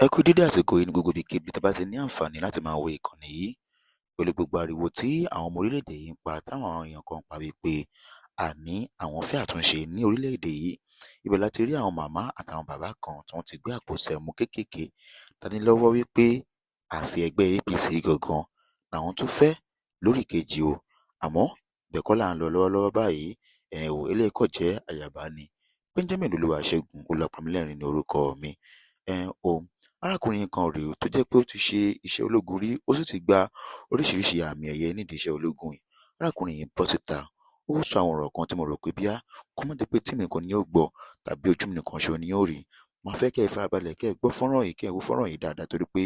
Ẹ kú dédé àsìkò yìí ní gbogbo ibikíbi tí a bá ti ní àǹfààní láti máa wo ìkànnì yìí. Pẹ̀lú gbogbo ariwo tí àwọn ọmọ orílẹ̀-èdè yìí ń pa, táwọn èèyàn kan ń pa wípé àní àwọn fẹ́ àtúnṣe ní orílẹ̀-èdè yìí. Ibẹ̀ la ti rí àwọn màmá àtàwọn bàbá kan tí wọ́n ti gbé àpò sẹ̀mó kéékèèké dání lọ́wọ́ wípé àfi ẹgbẹ́ APC gangan làwọn tún fẹ́ lórí kejì o. Àmọ́ ibẹ̀ kọ́ là ń lọ lọ́wọ́lọ́wọ́ báyìí. Ẹ̀ ò eléyìí kàn jẹ́ àyàbá ni. Benjamin Olúwaṣẹ́gun Olúwapamílẹ́rìn ní orúkọ mi. Ẹ̀ o arákùnrin kan rèé tó jẹ́ pé ó ti ṣe iṣẹ́ ológun rí, ó sì ti gba oríṣiríṣi àmì ẹ̀yẹ nídìí iṣẹ́ ológun yìí. Arákùnrin yìí bọ́ síta, ó sọ àwọn ọ̀rọ̀ kan tí mo rò pé bíá kó má jẹ́ pé tí mi nìkan ni yóò gbọ́ tàbí ojú mi nìkan ṣo ni yóò rí. Màá fẹ́ kẹ́ ẹ farabalẹ̀ kẹ́ ẹ gbọ́ fọ́nrán yìí, kẹ́ ẹ wo fọ́nrán yìí dáadáa, torí pé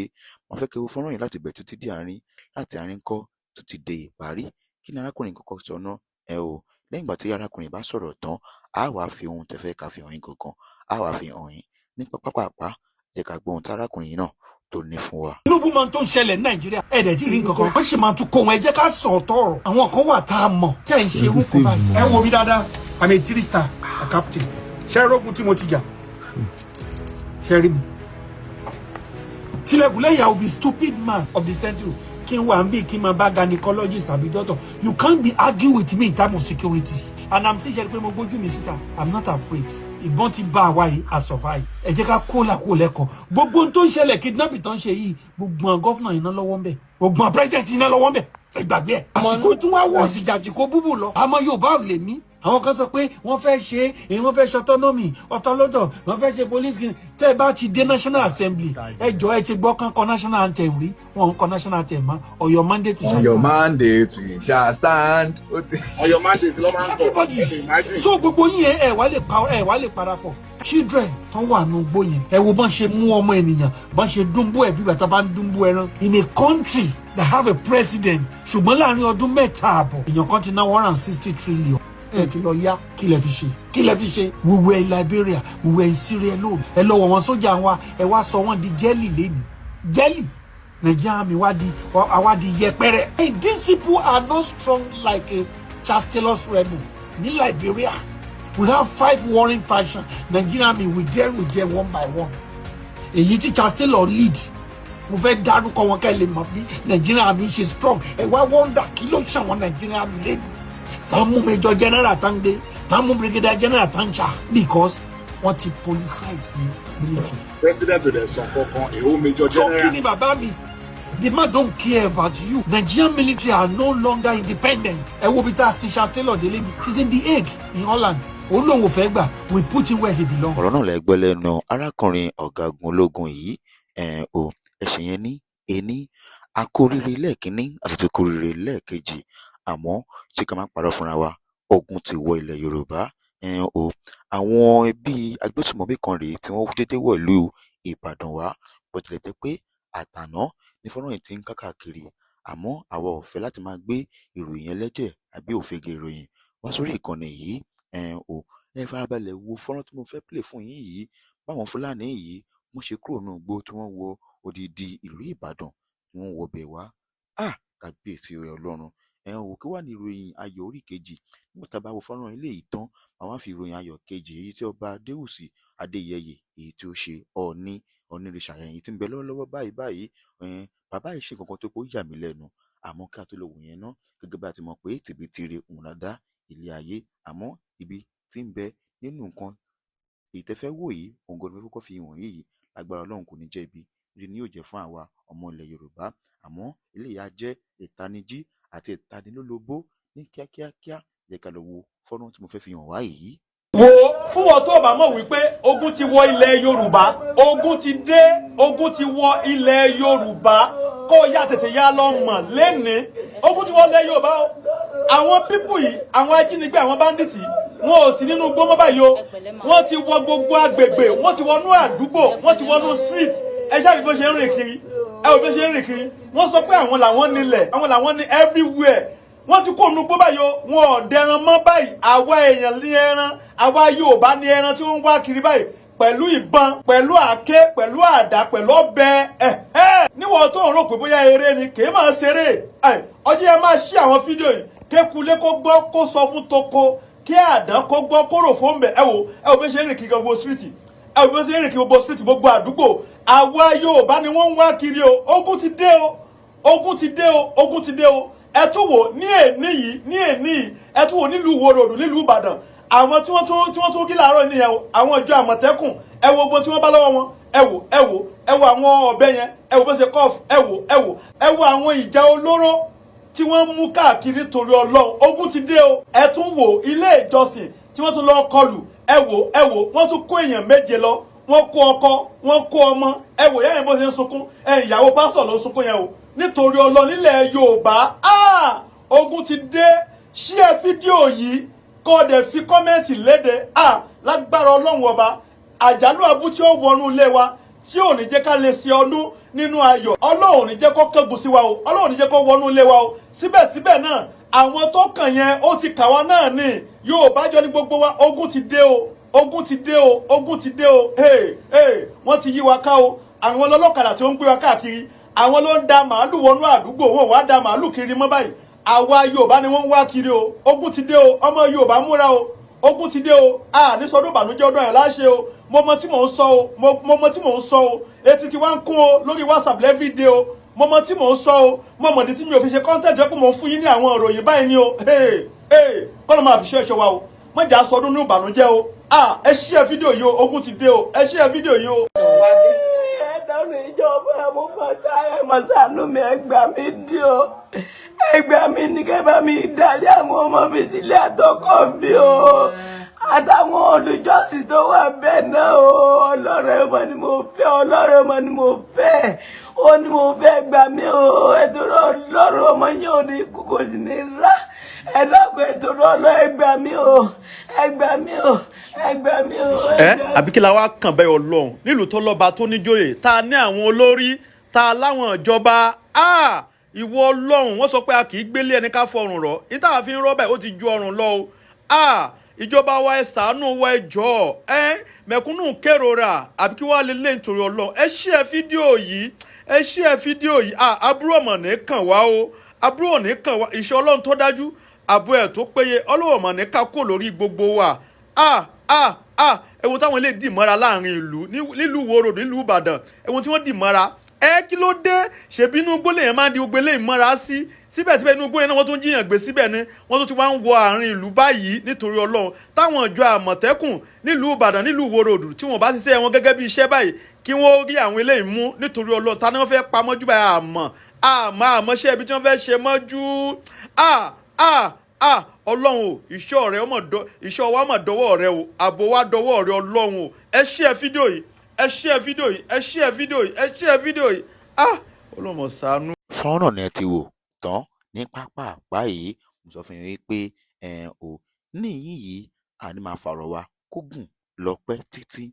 màá fẹ́ kẹ́ ẹ wo fọ́nrán yìí láti bẹ̀rẹ̀ títí dé àárín, láti àárín kọ́ títí dé ìparí. Kí ni arákùnrin kọ́kọ́ sọ ná? Ẹ o lẹ́yìn ìgbà tí arákùnrin bá sọ̀rọ̀ tán, á wàá fi ohun tẹ́ fẹ́ ká fi hàn yín gangan, á wàá fi hàn yín ní pápápá. Jẹ́ ká gbọ́ ohun tí arákùnrin yìí náà tó ní fún wa. Tinubu máa tó ń ṣẹlẹ̀ ní Nàìjíríà, ẹ̀ẹ́dẹ̀ tí rí nǹkan kan, wọ́n sì máa tún kó wọn. Ẹ jẹ́ ká sọ ọ̀tọ̀ ọ̀rọ̀. Àwọn kan wà tá a mọ̀ tẹ́ ẹ̀ ń ṣe irú kan báyìí. Ẹ wo mi dáadáa, I'm a three star, a captain. Ṣé rógun tí mo ti jà? Ṣé rí mi tilẹ̀kùn lẹ́yìn? I will be stupid man of the century kí n wà ń bí kí n máa bá gynecologist àbí doctor. You can't be argue with me in time of security, and I'm saying pé mo gbójú mi síta. I'm not afraid. Ìbọn ti bá àwa yìí, a survive. Ẹ jẹ́ ká kó là kó lẹ́kọ̀ọ́. Gbogbo ohun tó ń ṣẹlẹ̀, kidnapping tó ń ṣe yìí, gbogbo àwọn governor iná lọ́wọ́ ń bẹ̀, gbogbo àwọn president iná lọ́wọ́ ń bẹ̀. Ẹ gbàgbé ẹ̀. Àsìkò tí wọ́n wọ̀ sí jàjì kó búbù lọ. Àmọ́ Yorùbá ò lè mí. Àwọn kan sọ pé wọ́n fẹ́ ṣe é, wọ́n fẹ́ ṣe autonomy ọ̀tọ̀ lọ́dọ̀, wọ́n fẹ́ ṣe police kini. Tẹ́ ẹ bá ti dé National Assembly, ẹ jọ, ẹ ti gbọ́ kán kọ national anthem rí? Wọn ń kọ national anthem mọ́. On your mandate to On your mandate we shall stand. Ó ti. On your mandate ló máa ń kọ. Everybody, so gbogbo yín yẹn, ẹ wá lè pa, ẹ wá lè parapọ̀. Children tó wà nù gbó yẹn, ẹ wo bọ́n ṣe mú ọmọ ènìyàn, bọ́n ṣe dúnbú ẹ̀ bí bàtà bá ń dúnbú ẹran. In a country that have a president, ṣùgbọ́n láàrin ọdún 3.5, èèyàn kan ti ná 160 trillion. Ẹ ti lọ yá, kí lẹ fi ṣe? Kí lẹ fi ṣe? We were in Liberia, we were in Sierra Leone. Ẹ lọ wọ wọn sójà wa, ẹ wá sọ wọn di jelly lẹ́nu jelly. Nàìjíríà mi wá di àwa di yẹpẹrẹ. Hey, these people are not strong like a Charles Taylor's rebel ní Liberia. We have five warring factions. Nigeria mi, we deal with them one by one. Èyí tí Charles Taylor lead, mo fẹ́ dárúkọ wọn ká ẹ lè mọ̀ bí Nigeria mi ṣe strong. Ẹ wá wonder kí ló ṣàwọn Nigeria mi lẹ́nu tá mú major general, tá ń gbé, tá mú brigadier general, tá ń ṣá, because wọ́n ti politicize military. President ò dẹ̀ sọ kankan, èho major So kí general. ni bàbá mi? The man don't care about you. Nigerian military are no longer independent. Ẹ wo bí tá a sin Charles Taylor délé mi. He's in The Hague in Holland. Ó lóun ò fẹ́ gbà. We put him where he belong. Ọ̀rọ̀ náà lẹ gbọ́ lẹ́nu arákùnrin ọ̀gágun ológun yìí. Ẹ̀ o ẹ̀sìn yẹn ní ení a kú oríire lẹ́ẹ̀kínní àti tó kú oríire lẹ́ẹ̀kejì. Àmọ́ ṣé ká má parọ́ fúnra wa, ogun ti wọ ilẹ̀ Yorùbá. Ẹ̀ o àwọn ẹbí agbésùmọ̀mí kan rèé tí wọ́n dédé wọ̀lú Ìbàdàn wá. Bó tilẹ̀ jẹ́ pé àtàná ní fọ́nrán yìí ti ń káàkiri, àmọ́ àwa ò fẹ́ láti máa gbé ìròyìn ẹlẹ́jẹ̀ àbí òfegè ìròyìn wá sórí ìkànnì yìí. Ẹ̀ o ẹ farabalẹ̀ wo fọ́nrán tí mo fẹ́ play fún yín yìí, báwọn Fúlàní yìí wọ́n ṣe kúrò nínú igbó tí wọ́n wọ odidi ìlú Ìbàdàn tí wọ́n wọ bẹ̀ wá. Ah, kábíyèsí rẹ̀ Ọlọ́run! Ẹ ò kí wà ní ìròyìn ayọ̀ orí kejì. Nígbà tá a bá wo fọ́nrán eléyìí tán, màá wá fi ìròyìn ayọ̀ kejì, èyí tí ọba Adéwùsì Adéyẹyè, èyí tí ó ṣe Ọọ̀ni Onírìṣà, èyí tí ń bẹ lọ́wọ́lọ́wọ́ báyìí báyìí. Bàbá yìí ṣe nǹkan kan tó pé ó yà mí lẹ́nu. Àmọ́ kí a tó lọ wò yẹn ná, gẹ́gẹ́ bí a ti mọ̀ pé tìbí òun la dá ilé ayé, àmọ́ ibi tí ń bẹ nínú nǹkan èyí tẹ́ fẹ́ wò yìí, òun gan ni mo fẹ́ kọ́kọ́ fi hàn yín yìí. Lágbára Ọlọ́run, kò ní jẹ́ ibi, ire ni yóò jẹ́ fún àwa ọmọ ilẹ̀ Yorùbá. Àmọ́ eléyìí á jẹ́ ìtanijí àti ìtanilólobó ní kíákíákíá. Jẹ́ ká lọ wo fọ́nrán tí mo fẹ́ fi hàn wá yìí. Wo fún wọn tó bá mọ̀ wípé ogun ti wọ ilẹ̀ Yorùbá, ogun ti dé, ogun ti wọ ilẹ̀ Yorùbá, kó o yá tètè yá lọ mọ̀ lẹ́ni ogun ti wọ ilẹ̀ Yorùbá o. Àwọn people yìí, àwọn ajínigbé, àwọn bandits, wọn ò sí nínú igbó mọ́ báyìí o. Wọ́n ti wọ gbogbo agbègbè, wọ́n ti wọnú àdúgbò, wọ́n ti wọnú street. Ẹ ṣáà bí bó ṣe ń rìn kiri, ẹ wò bí ó ṣe ń rìn kiri. Wọ́n sọ pé àwọn làwọn nílẹ̀, àwọn làwọn ní everywhere. Wọ́n ti kó nu gbó báyìí o. Wọn ò dẹran mọ́ báyìí. Àwa èèyàn ní ẹran, àwa Yorùbá ní ẹran tí wọ́n ń wá kiri báyìí pẹ̀lú ìbọn, pẹ̀lú àáké, pẹ̀lú àdá, pẹ̀lú ọ̀bẹ. Ẹ̀hẹ́, níwọ̀n tó ń rò pé bóyá eré ni, kì í máa ṣeré. Ọjọ́ yẹn máa ṣí àwọn fídíò yìí, kékulé kó gbọ́, kó sọ fún toko, kí àdán kó gbọ́, kó rò fún bẹ̀. Ẹ wò, ẹ wò bí ṣe ń rìn kiri gbogbo street. Ẹ wò bí wọ́n ṣe ń rìn kí gbogbo street, gbogbo àdúgbò. Àwa Yorùbá ni wọ́n ń wá kiri o. Ogun ti dé o, ogun ti dé o, ogun ti dé o. Ẹ tún wò ní èní yìí, ní èní yìí, ẹ tún wò nílùú Ìwó Road, nílùú Ìbàdàn, àwọn tí wọ́n tún kí láàárọ̀ nìyẹn o. Àwọn ìjọ Àmọ̀tẹ́kùn, ẹ wo gbogbo tí wọ́n bá lọ́wọ́ wọn. Ẹ wò, ẹ wò, ẹ wo àwọn ọ̀bẹ yẹn, ẹ wò bó ṣe kọ́ọ̀fù. Ẹ wò, ẹ wò, ẹ wo àwọn ìjà olóró tí wọ́n ń mú káàkiri. Torí Ọlọ́run, ogun ti dé o. Ẹ tún wò ilé ìjọsìn tí wọ́n tún lọ kọlù. Ẹ wò, ẹ wò, wọ́n tún kó èèyàn 7 lọ. Wọ́n kó ọkọ, wọ́n kó ọmọ. Ẹ wò yẹ́yìn bó ṣe ń sunkún. Ẹ ìyàwó pásítọ̀ ló ń sunkún yẹn o. Nítorí Ọlọ́run, nílẹ̀ Yorùbá, ah, ogun ti dé. Share fídíò yìí, kó o dẹ̀ fi comment léde. Ah, lágbára Ọlọ́run Ọba, àjálù abú tí ó wọnú ilé wa tí ò ní jẹ́ ká lè ṣe ọdún nínú ayọ̀, Ọlọ́run ò ní jẹ́ kó kángun sí wa o. Ọlọ́run ò ní jẹ́ kó wọnú ilé wa o. Síbẹ̀síbẹ̀ náà, àwọn tó kàn yẹn, ó ti kà wá náà ní. Yorùbá jọ ní gbogbo wa. Ogun ti dé o, ogun ti dé o, ogun ti dé o. Hey, hey, wọ́n ti yí wa ká o. Àwọn ọlọ́kadà tí ó ń gbé wa káàkiri, àwọn ló ń da màálù wọnú àdúgbò. Wọn wá da màálù kiri mọ́ báyìí. Àwa Yorùbá ni wọ́n ń wá kiri o. Ogun ti dé o. Ọmọ Yorùbá, múra o. Ogun ti dé o. A ní sọdún ìbànújẹ́, ọdún ayọ̀ láṣẹ o. Mo mọ tí mò ń sọ o. Mo mọ tí mò ń sọ o. Etí ti wá ń kún o lórí WhatsApp every day o. Mo mọ tí mò ń sọ o. Mo mọ̀dí tí mi ò fi ṣe content jẹ́ pé mò ń fún yín ní àwọn ìròyìn báyìí ni o. Hey, hey, kọ́nà máa fi ṣe ẹ̀ṣọ́ wa o. Má jà sọdún ní ìbànújẹ́ o. Ah, ẹ share fídíò yìí o. Ogun ti dé o. Ẹ share fídíò yìí o. Ẹ dáhùn, ìjọba àmúfọ̀tá, ẹ mọ̀ ṣàánú mi, ẹ gbà mí dí o, ẹ gbà mí ní kẹ́ bá mi darí àwọn ọmọ mi sílé àtọkọ mi o, àtàwọn olùjọ́sìn tó wà bẹ́ẹ̀ náà o. Ọlọ́run ọmọ ni mo fẹ́, Ọlọ́run ọmọ ni mo fẹ́, ó ní mo fẹ́ gbà mí o. Ẹ̀tọ́rọ̀ Ọlọ́run ọmọ yẹn ò ní kú, kò sì ní rá. Ẹ dákun, ẹ̀tọ́rọ̀ Ọlọ́run, ẹ gbà mí o, ẹ gbà mí o, ẹ gbà mí o. Ẹ àbí kí la wá kàn bẹ́ẹ̀? Ọlọ́run, nílùú tó lọ́ba, tó níjòyè, tá a ní àwọn olórí, tá a láwọn ìjọba. Ah, ìwọ Ọlọ́run, wọ́n sọ pé a kì í gbélé ẹni ká fọrùn rọ̀. Níta àfi ń rọ́ bẹ́ẹ̀, ó ti ju ọrùn lọ o. Ah, ìjọba wa, ẹ ṣàánú wa, ẹ jọ̀ọ́. Ẹ mẹ̀kúnnù kérora, àbí kí wàá lè lé? Nítorí Ọlọ́run, ẹ share fídíò yìí, ẹ share fídíò yìí. Ah, àbúrò ọmọ ní kàn wá o, àbúrò ní kàn wá. Ìṣẹ́ Ọlọ́run tó dájú, àbò ẹ̀ tó péye, Ọlọ́run ọmọ ní ká kó lórí gbogbo wa. Ah, ah, ah, ẹ̀wọ̀n táwọn ilé dì mọ́ra láàrin ìlú, nílùú Ìwó Road, nílùú Ìbàdàn, ẹ̀wọ̀n tí wọ́n dì mọ́ra. Ẹ kí ló dé? Ṣèbí inú igbó lèèyàn máa ń di gbogbo eléyìí mọ́ra sí. Síbẹ̀síbẹ̀, inú igbó yẹn náà, wọ́n tún jíyàn gbé síbẹ̀ ni. Wọ́n tún ti wá ń wọ àárín ìlú báyìí. Nítorí Ọlọ́run, táwọn ìjọ Àmọ̀tẹ́kùn nílùú Ìbàdàn, nílùú Ìwó Road, tí wọ́n bá ṣiṣẹ́ wọn gẹ́gẹ́ bí iṣẹ́ báyìí, kí wọ́n rí àwọn eléyìí mú. Nítorí Ọlọ́run, ta ni wọ́n fẹ́ pa mọ́jú báyìí? Àmọ́ àmọ́ àmọ́ ṣé ibi tí wọ́n fẹ́ ṣe mọ́jú? Ah, ah, ah, Ọlọ́run o, ìṣọ́ rẹ ọmọ dọ, ìṣọ́ wa mọ̀ dọwọ́ rẹ o, ààbò wa dọwọ́ rẹ, Ọlọ́run o. Ẹ share fídíò yìí, ẹ share fídíò yìí, ẹ share fídíò yìí, ẹ share fídíò yìí. Ah, Ọlọ́run mọ̀ ṣàánú. Fọ́nrán náà ni ẹ ti wò tán ní pápá yìí. Mo sọ fún yín wípé ẹ ò níyìn yìí, àní máa fàrọ̀ wa kó gùn lọ pẹ́ títí.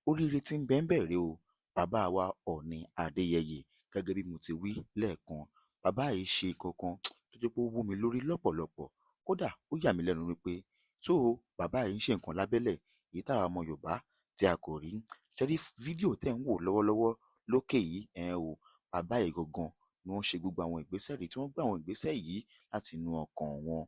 Oríire tí ń bẹ ń bẹ̀ rèé o. Bàbá wa Ọọ̀ni Adéyẹyè, gẹ́gẹ́ bí mo ti wí lẹ́ẹ̀kan, bàbá yìí ṣe nǹkan kan tó jẹ́ pé ó wú mi lórí lọ́pọ̀lọpọ̀. Kódà ó yà mí lẹ́nu wípé tó bàbá yìí ń ṣe nǹkan lábẹ́lẹ̀ èyí táwa ọmọ Yorùbá tí a kò rí. Ṣe rí fídíò tẹ́ ń wò lọ́wọ́lọ́wọ́ lókè yìí? Ẹ o, bàbá yìí gangan ni wọ́n ṣe gbogbo àwọn ìgbésẹ̀ rí tí wọ́n gbé àwọn ìgbésẹ̀ yìí láti inú ọkàn wọn.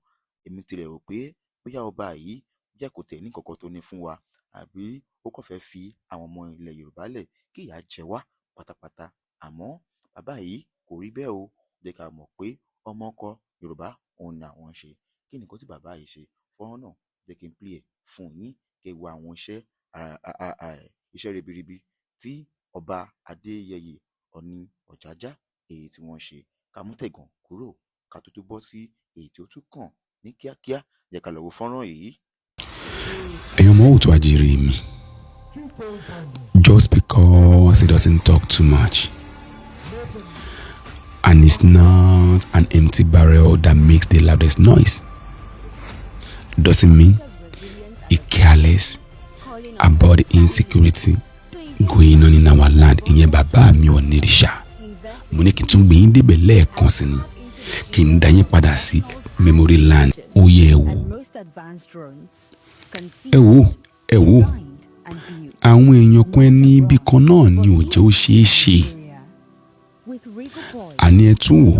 Èmi tilẹ̀ rò pé bóyá ọba yìí jẹ́ kò tẹ̀ ní nǹkan kan tó ní fún wa, àbí ó kàn fẹ́ fi àwọn ọmọ ilẹ̀ Yorùbá lẹ̀ kí ìyà jẹ wá pátápátá. Àmọ́ bàbá yìí kò rí bẹ́ẹ̀ o. Jẹ́ ká mọ̀ pé ọmọ ọkọ Yorùbá òun ni àwọn ń ṣe. Kí ni nǹkan tí bàbá yìí ṣe? Fọ́nrán náà, jẹ́ kí n play ẹ̀ fún yín, kí ẹ wo àwọn iṣẹ́ ribiribi tí Ọba Adéyẹyè Ọọ̀ni Ọ̀jájá èyí tí wọ́n ṣe. Ká mú tẹ̀gàn kúrò, ká tó tún bọ́ sí èyí tí ó tún kàn ní kíákíá. Jẹ́ ká lọ wo fọ́nrán yìí. Ẹ̀yin ọmọ òtún àjíire mi, just because he doesn't talk too much and it's not an empty barrel that makes the loudest noise doesn't mean he careless about the insecurity going on in our land. Ìyẹn bàbá mi Ọ̀nìrìṣà. Mo ní kí n tún gbé yín débẹ̀ lẹ́ẹ̀kan sí ni, kí n dá yín padà sí memory land. Ó yẹ, ẹ wò, ẹ wò, ẹ wò, àwọn èèyàn kan, ẹni ibì kan náà ni ò jẹ́ ó ṣeé ṣe. Àní ẹ tún wò,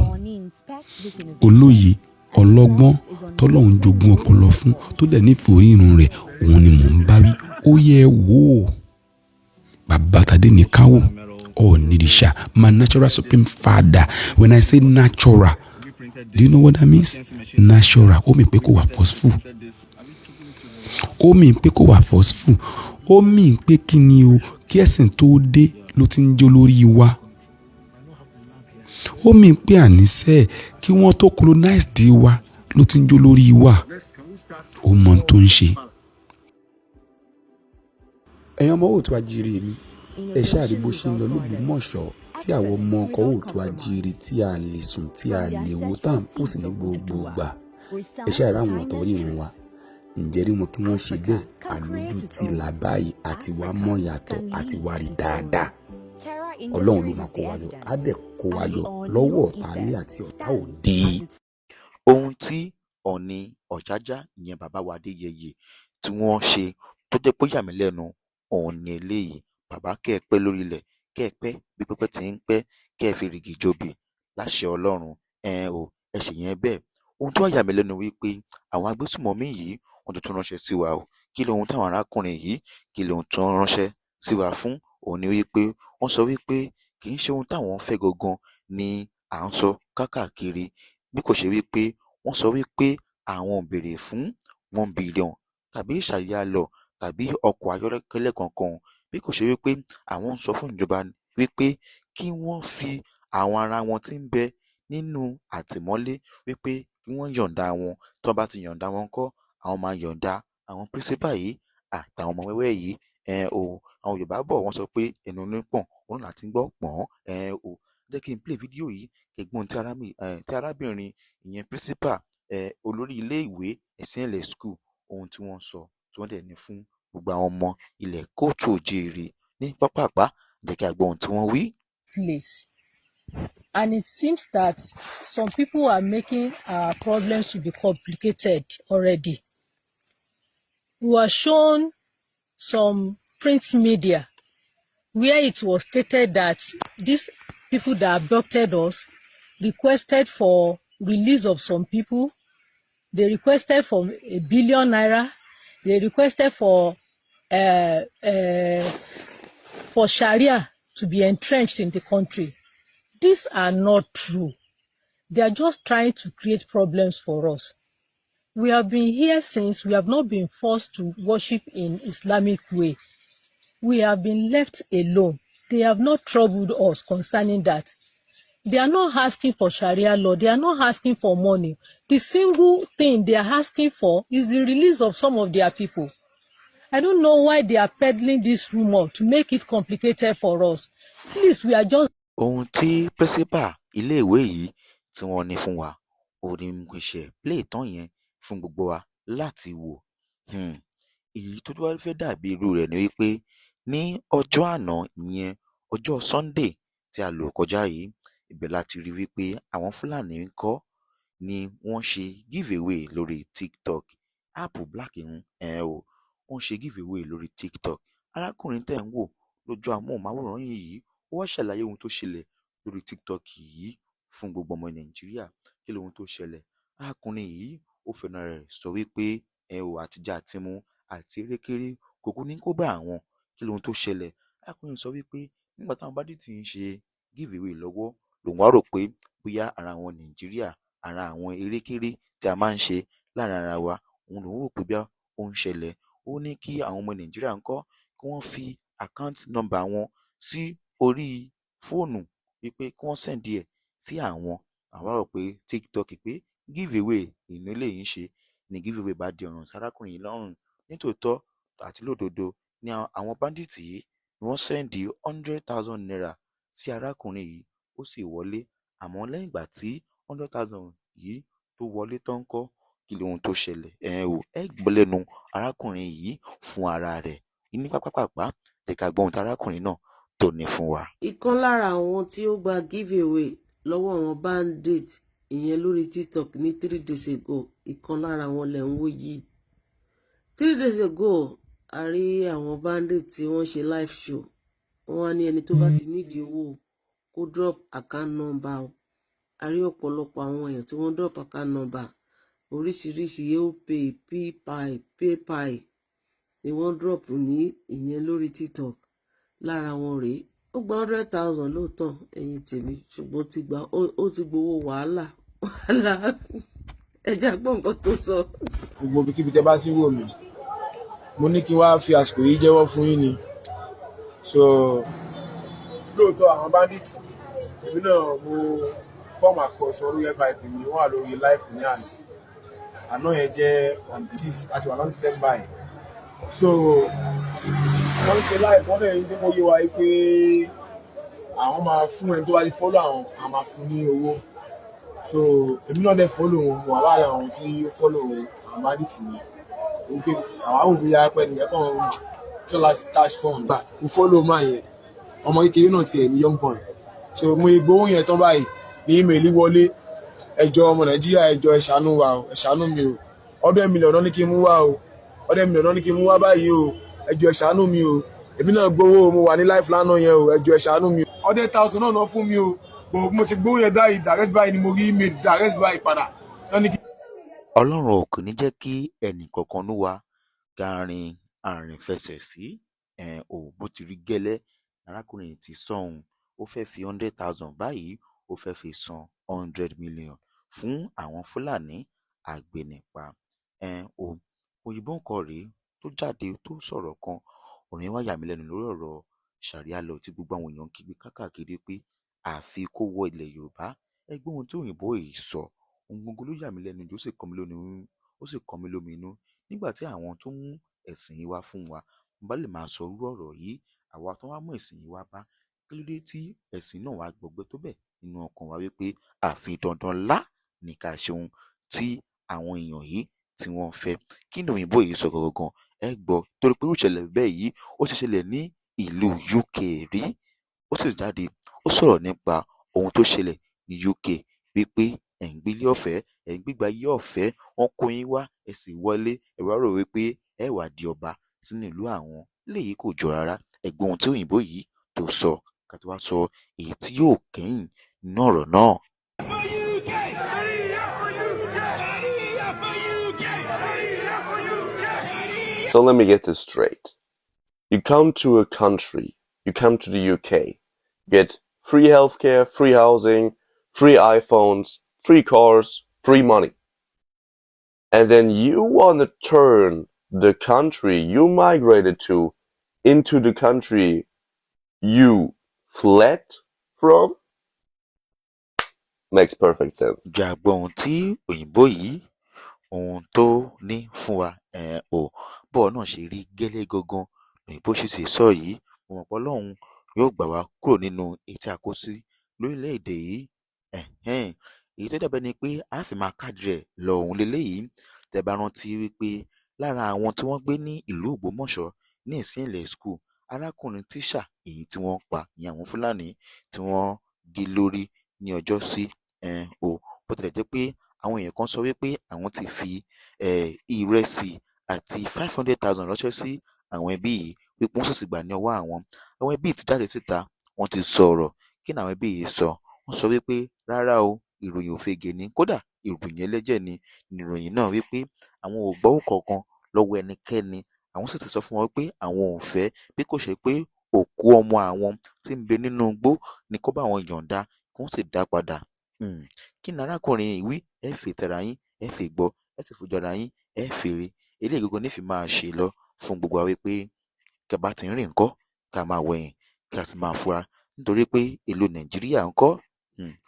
olóye, ọlọ́gbọ́n, tọ́lọ́run jogún ọpọlọ fún, tó dẹ̀ nífẹ̀ẹ́ orírun rẹ̀, òun ni mò ń bá wí. Ó yẹ, ẹ wò ó. Bàbá Tadéníkàwò, Ọọ̀nìrìṣà, my natural supreme father. When I say natural, do you know what that means? Natural, ó mean pé kò wà forceful, ó mean pé kò wà forceful, ó mean pé kí ni o, kí ẹ̀sìn tó dé ló ti ń jó lórí wa. Ó mean pé àníṣe kí wọ́n tó colonize di wa ló ti ń jó lórí wa. Ó mọ ohun tó ń ṣe. Ẹ̀yin ọmọ òòtú ajíire mi, ẹ ṣáà rí bó ṣe ń lọ lÓgbómọ̀ṣọ́, tí àwọn ọmọ ọkọ̀ òòtú ajíire tí a lè sùn, tí a lè wo, tá à ń pòsì ní gbogbo ìgbà. Ẹ ṣáà rí àwọn ọ̀tọ̀ onírun wa. Ǹjẹ́ rí wọn kí wọ́n ṣe bẹ́ẹ̀? Àlójú ti là báyìí, àti wàá mọ̀ yàtọ̀, àti wàá rí dáadáa. Ọlọ́run ló máa kó wa yọ, á dẹ̀ kó wa yọ lọ́wọ́ ọ̀tá ilé àti ọ̀tá òde. Ohun tí Ọ̀ọ̀ni Ọ̀jájá, ìyẹn bàbá wa Adéyẹyè, tí wọ́n ṣe tó jẹ́ pé ó yà mí lẹ́nu, òun ni eléyìí. Bàbá, kẹ́ ẹ pẹ́ lórí ilẹ̀, kẹ́ ẹ pẹ́ bí pẹ́pẹ́ ti ń pẹ́, kẹ́ ẹ fi rìgì jobì láṣẹ Ọlọ́run. Ẹ o, ẹ ṣe yẹn bẹ́ẹ̀. Ohun tó wá yà mí lẹ́nu wípé àwọn agbésùmọ̀mí yìí, wọ́n tún tún ránṣẹ́ sí wa o. Kí lohun táwọn arákùnrin yìí, kí lohun tó ń ránṣẹ́ sí wa fún? Òun ni wípé wọ́n sọ wípé kì í ṣe ohun táwọn fẹ́ gangan ni à ń sọ káàkiri, bí kò ṣe wípé wọ́n sọ wípé àwọn ò béèrè fún 1 billion tàbí sharia law tàbí ọkọ̀ ayọ́kẹ́lẹ́ kankan, bí kò ṣe wípé àwọn ń sọ fún ìjọba wípé kí wọ́n fi àwọn ará wọn tí ń bẹ nínú àtìmọ́lé, wípé kí wọ́n yọ̀ǹda wọn. Tí wọ́n bá ti yọ̀ǹda wọn ńkọ́, àwọn máa yọ̀ǹda àwọn principal yìí àtàwọn ọmọ wẹ́wẹ́ yìí. Ẹ o, àwọn Yorùbá bọ̀, wọ́n sọ pé ẹnu onípọ̀n òun là ti ń gbọ́ pọ̀n. Ẹ o, jẹ́ kí n play fídíò yìí kẹ́ gbọ́n tí arábìnrin, ìyẹn principal, olórí ilé ìwé Ẹ̀sìnlẹ̀ School, ohun tí wọ́n sọ, tí wọ́n dẹ̀ ní fún gbogbo àwọn ọmọ ilẹ̀ káàárọ̀ oòjíire ní pápápá. Jẹ́ kí a gbọ́ ohun tí wọ́n wí. Place. And it seems that some people are making our problems to be complicated already. We were shown some print media where it was stated that these people that abducted us requested for release of some people. They requested for ₦1 billion. They requested for Sharia to be entrenched in the country. These are not true. They are just trying to create problems for us. We have been here since. We have not been forced to worship in Islamic way. We have been left alone. They have not troubled us concerning that. They are not asking for Sharia law. They are not asking for money. The single thing they are asking for is the release of some of their people. I don't know why they are peddling this rumor to make it complicated for us. Please, we are just Ohun tí principal iléèwé yìí tí wọ́n ní fún wa, òun ni mo ṣe play tán yẹn fún gbogbo wa láti wò. Èyí tó wá fẹ́ dàbí irú rẹ̀ ni wípé ní ọjọ́ àná, ìyẹn ọjọ́ Sunday tí a lò kọjá yìí, ibẹ̀ la ti rí wípé àwọn Fúlàní ńkọ́ ni wọ́n ṣe give away lórí TikTok app black ń ẹ̀ o. Wọ́n ṣe give away lórí TikTok. Arákùnrin tẹ́ ń wò lójú amóhùnmáwòrán yìí, ó wá ṣàlàyé ohun tó ṣẹlẹ̀ lórí TikTok yìí fún gbogbo ọmọ Nàìjíríà. Kí lohun tó ṣẹlẹ̀? Arákùnrin yìí, ó fẹnu ara rẹ̀ sọ wípé ẹ ò àtijẹ àtimu àti erékéré kò kú ní kó bá àwọn. Kí lohun tó ṣẹlẹ̀? Arákùnrin sọ wípé nígbà táwọn bandit ń ṣe give away lọ́wọ́, lòun wá rò pé bóyá ara àwọn Nàìjíríà, ara àwọn erékéré tí a máa ń ṣe láàrin ara wa, òun lòun rò pé bóyá ó ń ṣẹlẹ̀. Ó ní kí àwọn ọmọ Nàìjíríà ńkọ́, kí wọ́n fi account number wọn sí orí fóònù, wípé kí wọ́n send ẹ̀ sí àwọn. Àwọn wá rò pé TikTok pé give away ìní eléyìí ń ṣe ni. Give away bá di ọ̀ràn sárákùnrin yìí lọ́rùn. Nítòótọ́ àti lódodo ni àwọn bandit yìí ni wọ́n send ₦100,000 sí arákùnrin yìí, ó sì wọlé. Àmọ́ lẹ́yìn ìgbà tí 100,000 yìí tó wọlé tán ńkọ́, kí lohun tó ṣẹlẹ̀? Ẹ ò ẹ gbọ́ lẹ́nu arákùnrin yìí fún ara rẹ̀ ní pápápá. Jẹ́ ká gbọ́ ohun tí arákùnrin náà tó ní fún wa. Ìkan lára àwọn tí ó gba give away lọ́wọ́ àwọn bandit, ìyẹn lórí TikTok ní 3 days ago, ìkan lára wọn lẹ̀ ń wò yìí. 3 days ago, a rí àwọn bandit tí wọ́n ṣe live show. Wọ́n wá ní ẹni tó bá ti nídìí owó kó drop account number o. A rí ọ̀pọ̀lọpọ̀ àwọn èèyàn tí wọ́n drop account number oríṣiríṣi, Opay, PayPal, PayPal ni wọ́n drop ní ìyẹn lórí TikTok. Lára wọn rèé. Ó gba 100,000 lóòótọ́, ẹ̀yin tèmi, ṣùgbọ́n ó ti gba, ó ti gbowó wàhálà wàhálà. Ẹ jẹ́ á gbọ́ nǹkan tó sọ. Gbogbo ibikíbi tẹ́ bá ti wò mí, mo ní kí n wá fi àsìkò yìí jẹ́wọ́ fún yín ni. So lóòótọ́, àwọn bandit, èmi náà mo come across orí FYP mi, wọ́n wà lórí live ní àná. Àná yẹn jẹ́ on 6 àti wà lọ́n 7 báyìí. So wọ́n ń ṣe live, wọ́n dẹ̀ ń jẹ́ kó yé wa pé àwọn máa fún ẹni tó bá ti follow àwọn, àwọn máa fún ní owó. So èmi náà dẹ̀ follow wọn, wà láàrin àwọn tí ó follow àwọn bandit yẹn, wípé àwọn àwọn òbí yára pẹ́ nìyẹn kàn tó láti cash fund gbà. Mo follow máa yẹn, ọmọ kékeré náà tiẹ̀ ní, young boy. So mo gbowó yẹn tán báyìí ní email wọlé. Ẹ jọ̀ọ́, ọmọ Nàìjíríà, ẹ jọ̀ọ́, ẹ ṣàánú wa o, ẹ ṣàánú mi o. 100 million náà ní kí n mú wá o, 100 million náà ní kí n mú wá báyìí o. Ẹ jọ̀ọ́, ẹ ṣàánú mi o. Èmi náà gbowó, mo wà ní live lánàá yẹn o. Ẹ jọ̀ọ́, ẹ ṣàánú mi o. 100,000 náà fún mi o, but mo ti gbowó yẹn báyìí, direct báyìí ni mo rí email direct báyìí padà. Wọ́n ní kí Ọlọ́run ò kì ní jẹ́ kí ẹnì kọ̀ọ̀kan nú wa ká rin àrìnfẹsẹ̀ sí ò bó ti rí gẹ́lẹ́. Arákùnrin yìí ti sọ̀hún, ó fẹ́ fi 100,000 báyìí, ó fẹ́ fi san 100 million fún àwọn Fúlàní agbénipa. Ò òyìnbó kan rèé tó jáde tó sọ̀rọ̀ kan. Ọ̀rọ̀ yẹn wá yà mí lẹ́nu lórí ọ̀rọ̀ Sharia law tí gbogbo àwọn èèyàn ń kígbe káàkiri pé àfi kó wọ ilẹ̀ Yorùbá. Ẹ gbọ́ ohun tí òyìnbó yìí sọ. Ohun gbogbo ló yà mí lẹ́nu jù, ó sì kọ mí lómi inú nígbà tí àwọn tó mú ẹ̀sìn yìí wá fún wa bá lè máa sọ irú ọ̀rọ̀ yìí. Àwa tó wá mú ẹ̀sìn yìí wá bá, kí ló dé tí ẹ̀sìn náà wá gbọgbẹ́ tó bẹ́ẹ̀ nínú ọkàn wa wípé àfi dandan lá ní ká ṣe ohun tí àwọn èèyàn yìí tí wọ́n fẹ́? Kí ni òyìnbó yìí sọ gangan? Ẹ gbọ́, torí pé irú ìṣẹ̀lẹ̀ bẹ́ẹ̀ yìí, ó ti ṣẹlẹ̀ ní ìlú UK rí. Ó sì jáde, ó sọ̀rọ̀ nípa ohun tó ṣẹlẹ̀ ní UK wípé ẹ̀ ń gbélé ọ̀fẹ́, ẹ̀ ń gbégbé ayé ọ̀fẹ́, wọ́n kó yín wá, ẹ sì wọlé, ẹ wá rò wípé ẹ wá di ọba sínú ìlú àwọn. Léyìí kò jọ rárá. Ẹ gbọ́ ohun tí òyìnbó yìí tó sọ, ká tó wá sọ èyí tí yóò kẹ́yìn nínú ọ̀rọ̀ náà. So let me get this straight. You come to a country, you come to the UK, get free healthcare, free housing, free iPhones, free cars, free money. And then you want to turn the country you migrated to into the country you fled from? Makes perfect sense. Jẹ́ a gbọ́ ohun tí òyìnbó yìí, ohun tó ní fún wa. Ò bọ́ọ̀ náà ṣe rí gẹ́lẹ́ gangan òyìnbó ṣe sì sọ yìí. Mo mọ̀ pé Ọlọ́run yóò gbà wá kúrò nínú èyí tí a kó sí lórílẹ̀‐èdè yìí. Èyí tó dàbẹ́ ni pé a fi máa káàdì rẹ̀ lọ òun leléyìí. Tẹ́ bá rántí wípé lára àwọn tí wọ́n gbé ní ìlú Ògbómọ̀ṣọ́ ní ìsìnlẹ̀ school, arákùnrin tíṣà èyí tí wọ́n pa, ìyẹn àwọn Fúlàní tí wọ́n gé lórí ní ọjọ́sí. Ò bó tilẹ̀ jẹ́ pé àwọn èèyàn kan sọ wípé àwọn ti fi ìrẹsì àti 500,000 ránṣẹ́ sí àwọn ẹbí yìí, wípé wọ́n sì ti gbà ní ọwọ́ àwọn. Àwọn ẹbí yìí ti jáde síta, wọ́n ti sọ̀rọ̀. Kí ni àwọn ẹbí yìí sọ? Wọ́n sọ wípé rárá o, ìròyìn òfegè ni, kódà ìròyìn ẹlẹ́jẹ̀ ni ìròyìn náà, wípé àwọn ò gbọ́wọ́ kankan lọ́wọ́ ẹnikẹ́ni. Àwọn sì ti sọ fún wọn wípé àwọn ò fẹ́ bí kò ṣe pé òkú ọmọ àwọn tí ń bẹ nínú igbó ní kó bá àwọn yọ̀ǹda, kí wọ́n sì dá padà. Kí ni arákùnrin yìí wí? Ẹ fi tara yín, ẹ fi gbọ́, ẹ sì fojú ara yín, ẹ fi rí. Eléyìí gangan ní fi máa ṣe lọ fún gbogbo wa wípé kí a bá ti ń rìn ńkọ́, ká máa wẹ̀yìn, kí a sì máa fura, nítorí pé ìlú Nàìjíríà ńkọ́,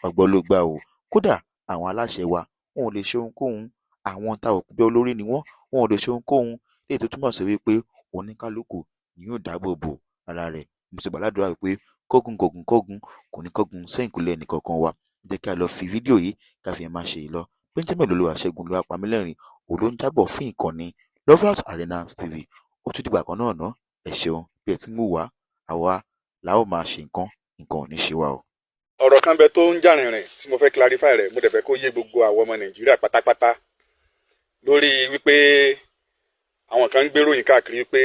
ọgbọ́n ló gbà o. Kódà àwọn aláṣẹ wa, wọn ò lè ṣe ohunkóhun. Àwọn tá ò pé olórí ni wọ́n, wọn ò lè ṣe ohunkóhun. Léyìí tó túmọ̀ sí wípé oníkálukú ni yóò dáàbò bo ara rẹ̀. Mo sì gbàládùra wípé kógun kógun kógun kò ní kógun sẹ́yìnkùlé ẹnìkọ̀ọ̀kan wa. Jẹ́ kí a lọ fi fídíò yìí ká fi máa ṣe lọ. Benjamin Olúwaṣẹ́gun Olúwapamílẹ́rìn òun ló ń jábọ̀ fún ìkànnì Lovers Arena TV. Ó tún dìgbà kan náà ná. Ẹ ṣeun bí ẹ ti ń wò wá. Àwa la ó máa ṣe nǹkan, nǹkan ò ní ṣe wá o. Ọ̀rọ̀ kan bẹ tó ń jà rìnrìn tí mo fẹ́ clarify rẹ̀. Mo dẹ̀ fẹ́ kó yé gbogbo àwọn ọmọ Nàìjíríà pátápátá lórí wípé àwọn kan ń gbéròyìn káàkiri wípé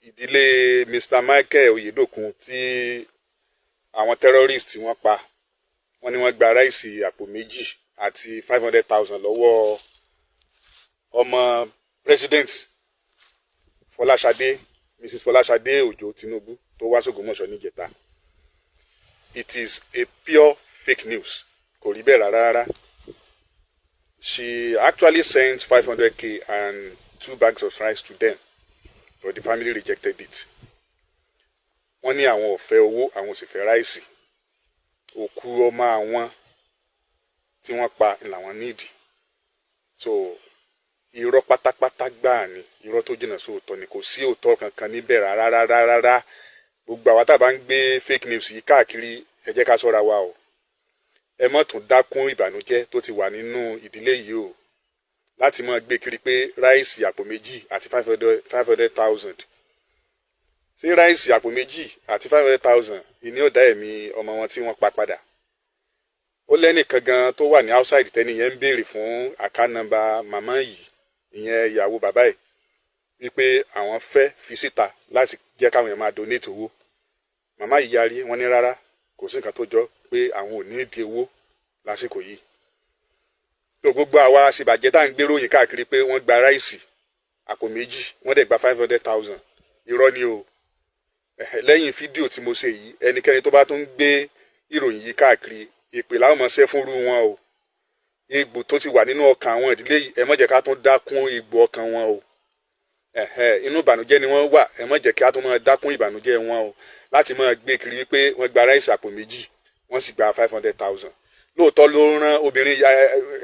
ìdílé Mr Michael Oyedokun tí àwọn terrorist wọ́n pa, wọ́n ní wọ́n gba rice àpò 2 àti 500,000 lọ́wọ́ ọmọ president Fọláṣadé, Mrs Fọláṣadé Òjó Tinubu. tó wá sÓgbómọ̀ṣọ́ níjẹta. It is a pure fake news. Kò rí bẹ́ẹ̀ rárá rárá. She actually sent 500K and two bags of rice to them, but the family rejected it. Wọ́n ní àwọn ò fẹ́ owó, àwọn ò sì fẹ́ rice. Òkú ọmọ àwọn tí wọ́n pa làwọn nídìí. So irọ́ pátápátá gbáà ni, irọ́ tó jìnnà sóòótọ́ ni. Kò sí òótọ́ kankan níbẹ̀ rárá rárá rárá. Gbogbo àwa tá a bá ń gbé fake news yìí káàkiri, ẹ jẹ́ ká ṣọ́ra wa o. Ẹ má tún dákún ìbànújẹ́ tó ti wà nínú ìdílé yìí o, láti máa gbé kiri pé rice àpò 2 àti 500,000. Ṣé rice àpò 2 àti 500,000 ìní ọ̀dà ẹ̀mí ọmọ wọn tí wọ́n pa padà? Ó lẹ́nìkan gan tó wà ní outside tẹ́ni yẹn ń béèrè fún account number màmá yìí, ìyẹn ìyàwó bàbá yìí, wípé àwọn fẹ́ fi síta láti jẹ́ káwọn èèyàn máa donate owó. Màmá yìí yarí, wọ́n ní rárá, kò sí nǹkan tó jọ, pé àwọn ò ní ìdí owó lásìkò yìí. Tó gbogbo àwa àṣìbàjẹ́ tá à ń gbéròyìn káàkiri pé wọ́n gba rice àpò 2, wọ́n dẹ̀ gba 500,000, irọ́ ni o. Lẹ́yìn fídíò tí mo ṣe yìí, ẹnikẹ́ni tó bá tún ń gbé ìròyìn yìí káàkiri, ìpè làwọn máa ṣe fúnrú wọn o. Egbò tó ti wà nínú ọkàn àwọn ìdílé yìí, ẹ má jẹ́ ká tún dákún egbò ọkàn wọn o. Inú ìbànújẹ́ ni wọ́n wà. Ẹ má jẹ́ kí a tún máa dákún ìbànújẹ́ wọn o, láti máa gbé kiri wípé wọ́n gba rice àpò 2, wọ́n sì gba 500,000. Lóòótọ́ ló rán obìnrin ẹ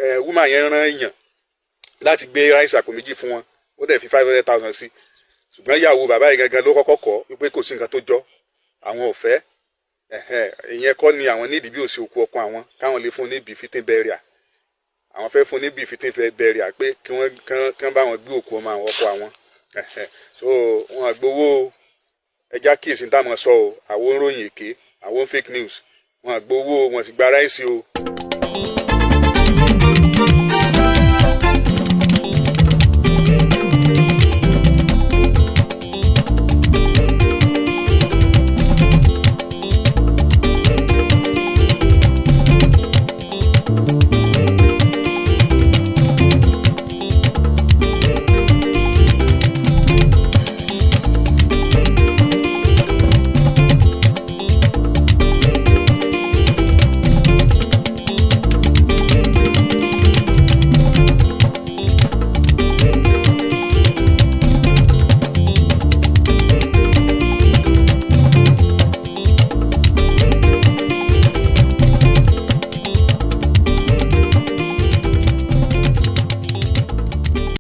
ẹ woman yẹn rán èèyàn láti gbé rice àpò 2 fún wọn, ó dẹ̀ fi 500,000 sí, ṣùgbọ́n ìyàwó bàbá yìí gangan ló kọ́kọ́ kọ́ wípé kò sí nǹkan tó jọ, àwọn ò fẹ́. Ìyẹn kọ́ ni àwọn nídìí, bí òsì òkú ọkọ àwọn káwọn lè fún ní befitting burial. Àwọn fẹ́ fún ní befitting burial, pé kí wọ́n kán bá wọn gbé òkú ọmọ àwọn, ọkọ àwọn. So wọn gbowó. Ẹja kíyèsí táwọn sọ o. Àwọn oníròyìn èké, àwọn fake news, wọn gbowó, wọn sì gba rice o.